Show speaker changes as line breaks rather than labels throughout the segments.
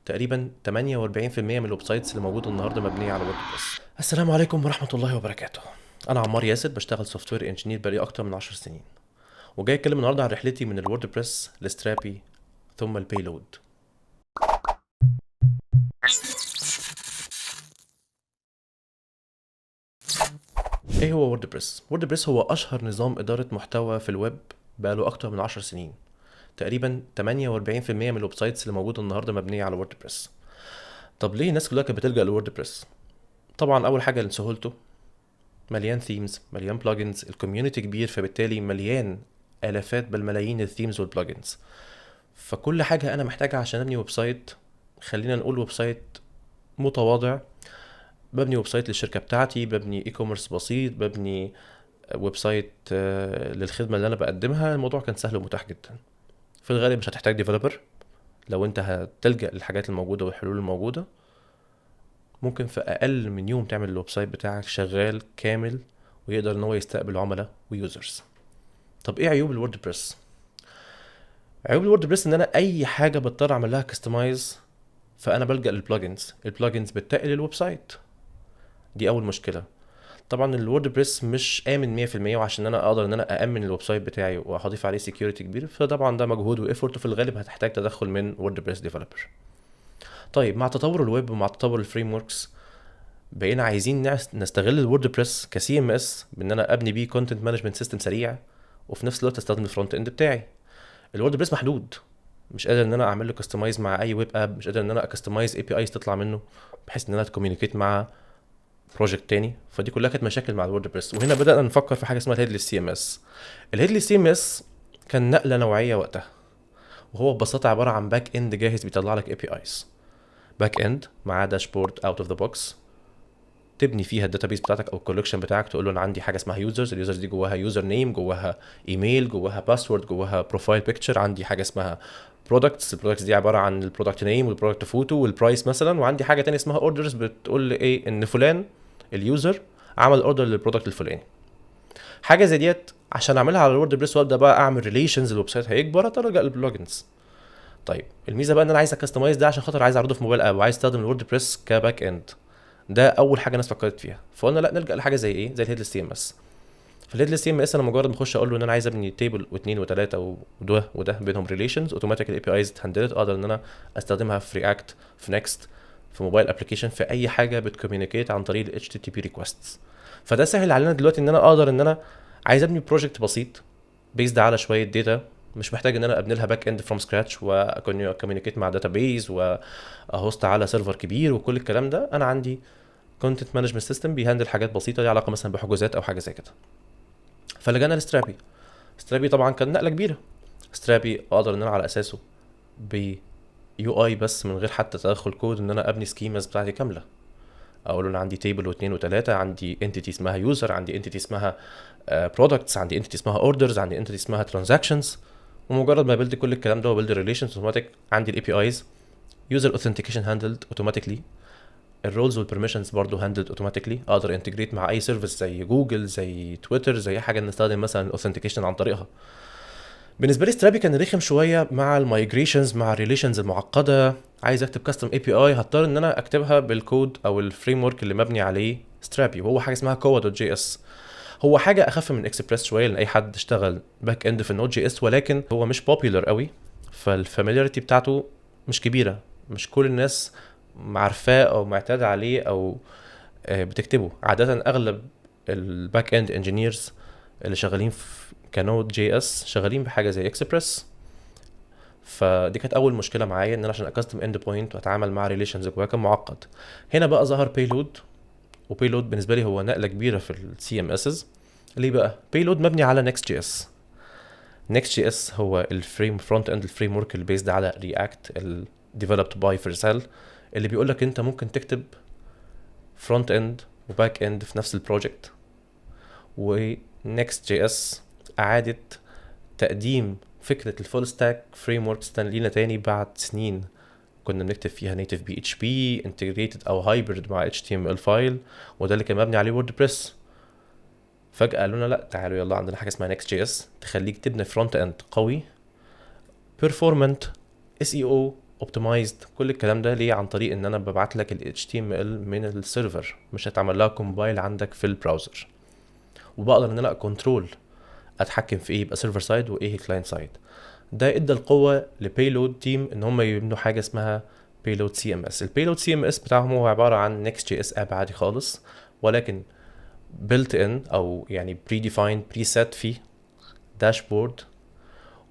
تقريبا 48% من ال websites اللي موجودة النهارده مبنية على WordPress. السلام عليكم ورحمة الله وبركاته. انا عمار ياسر، بشتغل software engineer بقالي اكتر من 10 سنين، وجاي اتكلم النهارده عن رحلتي من ال WordPress ل Strapi ثم ال Payload. ايه هو WordPress؟ WordPress هو اشهر نظام ادارة محتوى في الويب بقاله اكتر من 10 سنين. تقريبا 48% من ال websites اللي موجودة النهارده مبنية على WordPress. طب ليه الناس كلها كانت بتلجأ ل WordPress؟ طبعا اول حاجة لسهولته، مليان themes، مليان plugins، ال community كبير، فبالتالي مليان الافات بل ملايين ال themes وال plugins. فكل حاجة انا محتاجها عشان ابني website، خلينا نقول website متواضع، ببني website للشركة بتاعتي، ببني e-commerce بسيط، ببني website للخدمة اللي انا بقدمها، الموضوع كان سهل ومتاح جدا. في الغالب مش هتحتاج developer لو انت هتلجأ للحاجات الموجودة والحلول الموجودة. ممكن في اقل من يوم تعمل ال website بتاعك شغال كامل ويقدر ان هو يستقبل عملاء و users. طب ايه عيوب ال WordPress؟ عيوب ال WordPress ان انا اي حاجة بضطر اعمل لها customize فانا بلجأ لل plugins. ال plugins بتتقل ال website، دي اول مشكلة. طبعا ال WordPress مش امن 100%، وعشان انا اقدر ان انا اامن ال website بتاعي وهضيف عليه security كبير، فطبعا ده مجهود و effort، وفي الغالب هتحتاج تدخل من WordPress developer. طيب مع تطور الويب ومع تطور ال frameworks بقينا عايزين نستغل ال WordPress ك CMS بان انا ابني بيه content management system سريع، وفي نفس الوقت استخدم ال front end بتاعي. ال WordPress محدود، مش قادر ان انا اعمل له customize مع اي web app، مش قادر ان انا ا customize APIs تطلع منه بحيث ان انا ت communicate مع project تاني. فدي كلها كانت مشاكل مع ال WordPress. وهنا بدانا نفكر في حاجة اسمها ال headless CMS. ال headless CMS كان نقله نوعية وقتها، وهو ببساطة عبارة عن back end جاهز بيطلع لك APIs، back end مع dashboard out of the box تبني فيها ال database بتاعتك او ال collection بتاعك. تقول له انا عندي حاجة اسمها users، ال users دي جواها username، جواها ايميل، جواها password، جواها profile picture. عندي حاجة اسمها products، ال products دي عبارة عن ال product name وال product photo وال price مثلا. وعندي حاجة تانية اسمها orders بتقول لي ايه؟ ان فلان ال user عمل order لل product الفلاني. حاجة زي ديت عشان اعملها على ال WordPress وابدا بقى اعمل relations، ال website هيكبر، اضطر الجا لل plugins. طيب الميزة بقى ان انا عايز ا customize ده عشان خاطر عايز اعرضه في mobile app وعايز استخدم ال WordPress ك back end. ده اول حاجة الناس فكرت فيها. فقلنا لا، نلجا لحاجة زي ايه؟ زي ال headless CMS. في ال headless CMS انا مجرد ما اخش اقول له ان انا عايز ابني table واثنين وثلاثة وده وده بينهم relations، automatic ال APIs ات handled، اقدر ان انا استخدمها في React، في Next، في mobile application، في اي حاجة بت communicate عن طريق ال HTTP requests. فده سهل علينا دلوقتي ان انا اقدر ان انا عايز ابني project بسيط based على شوية data، مش محتاج ان انا ابني لها back end from scratch وا communicate مع database وا host على server كبير وكل الكلام ده. انا عندي content management system بي handle حاجات بسيطة ليها علاقة مثلا بحجوزات او حاجة زي كده. فلجأنا ل Strapi. Strapi طبعا كان نقله كبيرة. Strapi اقدر ان انا على اساسه ب UI بس من غير حتى تدخل كود ان انا ابني schemas بتاعتي كامله. اقول له انا عندي table واثنين وثلاثة، عندي entity اسمها user، عندي entity اسمها products، عندي entity اسمها orders، عندي entity اسمها transactions. ومجرد ما build كل الكلام ده و build relations automatic، عندي ال APIs، user authentication handled automatically، ال roles وال permissions برضه handled automatically. اقدر integrate مع اي service زي جوجل، زي تويتر، زي اي حاجة نستخدم مثلا ال authentication عن طريقها. بالنسبة لي Strapi كان رخم شوية مع ال migrations، مع ال relations المعقده. عايز اكتب custom API هضطر ان انا اكتبها بالكود او ال framework اللي مبني عليه Strapi، وهو حاجة اسمها Koa.js. هو حاجة اخف من اكسبريس شوية لان اي حد اشتغل back end في ال Node.js، ولكن هو مش popular قوي، فال familiarity بتاعته مش كبيره، مش كل الناس عارفاه او معتادة عليه او بتكتبه. عادة اغلب ال back end engineers اللي شغالين في ك Node.js شغالين بحاجة زي اكسبريس. فدي كانت اول مشكلة معايا، ان انا عشان ا custom endpoint واتعامل مع relations جواها كان معقد. هنا بقى ظهر Payload، و Payload بالنسبة لي هو نقله كبيرة في ال CMSs. ليه بقى؟ Payload مبني على نيكست جي اس. نيكست جي اس هو ال frame front end ال framework اللي based على React، developed by Vercel، اللي بيقول لك انت ممكن تكتب front end و back end في نفس ال project. و Next.js اعادت تقديم فكرة ال full stack frameworks لينا تاني بعد سنين كنا بنكتب فيها native PHP integrated او hybrid مع HTML file، وده اللي كان مبني عليه WordPress. فجاة قالوا لنا لا، تعالوا يلا، عندنا حاجة اسمها Next.js تخليك تبني front end قوي، performant، SEO optimized. كل الكلام ده ليه؟ عن طريق ان انا ببعت لك ال HTML من ال server، مش هتعمل لها compile عندك في ال browser. وبقدر ان انا control، اتحكم في ايه يبقى server side وايه client side. ده ادى القوة ل Payload team ان هم يبنوا حاجة اسمها Payload CMS. ال Payload CMS بتاعهم هو عبارة عن Next.js app عادي خالص، ولكن built in او يعني predefined، preset، فيه dashboard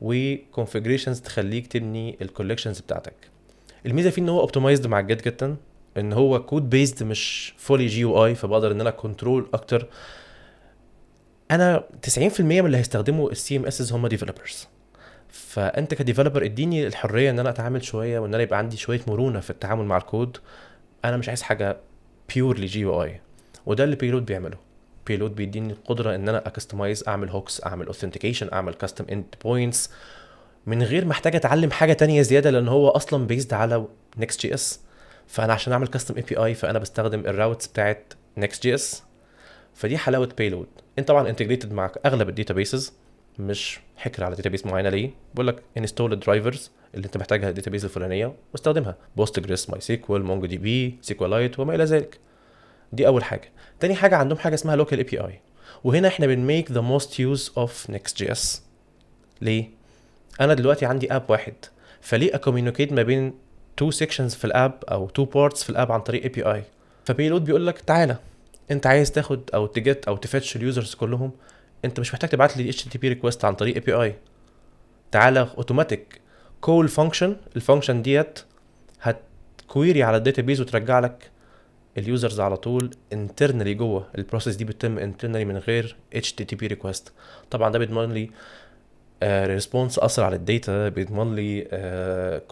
و configurations تخليك تبني ال collections بتاعتك. الميزة فيه ان هو optimized مع ال Git جدا، ان هو code based مش fully GUI، فبقدر ان انا control اكتر. انا 90% من اللي هيستخدموا ال CMS هم developers، فانت ك developer اديني الحرية ان انا اتعامل شوية وان انا يبقى عندي شوية مرونة في التعامل مع الكود. انا مش عايز حاجة purely GUI، وده اللي Payload بيعمله. Payload بيديني القدرة ان انا ا customize، اعمل hooks، اعمل authentication، اعمل custom endpoints من غير ما احتاج اتعلم حاجة تانية زياده، لان هو اصلا based على Next.js. فانا عشان اعمل custom API فانا بستخدم ال routes بتاعت Next.js. فدي حلاوة Payload. انت طبعا integrated مع اغلب ال databases، مش حكر على database معينه. ليه؟ بقول لك install ال drivers اللي انت محتاجها، ال database الفلانيه، واستخدمها: Postgres، MySQL، MongoDB، SQLite وما الى ذلك. دي اول حاجه. تاني حاجه، عندهم حاجة اسمها local API، وهنا احنا بن make the most use of Next.js. ليه؟ انا دلوقتي عندي app واحد، فليه ا communicate ما بين two sections في ال app او two parts في ال app عن طريق API؟ ف Payload بيقول لك تعالى، انت عايز تاخد او ت get او ت fetch ال users كلهم، انت مش محتاج تبعت لي HTTP request عن طريق API. تعالى automatic call function، ال function ديت هت query على ال database وترجع لك ال users على طول internally جوه. ال process دي بتتم internally من غير HTTP request. طبعا ده بيضمن لي response اسرع لل data، بيضمن لي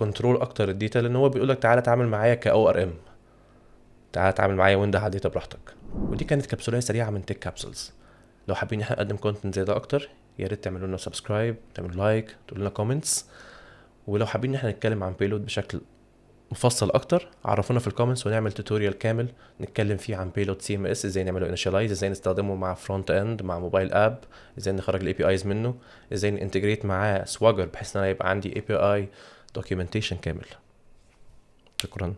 control اكتر لل data، لان هو بيقول لك تعالى اتعامل معايا ك ORM، تعالى اتعامل معايا وانده على ال data براحتك. ودي كانت كبسولة سريعة من Tech Capsules. لو حابين احنا نقدم content زي ده اكتر، يا ريت تعملوا لنا subscribe، تعملوا like، تقولوا لنا comments. ولو حابين ان احنا نتكلم عن Payload بشكل مفصل اكتر، عرفونا في ال comments ونعمل tutorial كامل نتكلم فيه عن Payload CMS، ازاي نعمله initialize، ازاي نستخدمه مع front end، مع mobile app، ازاي نخرج ال APIs منه، ازاي ن integrate معاه Swagger بحيث ان انا يبقى عندي API documentation كامل. شكرا.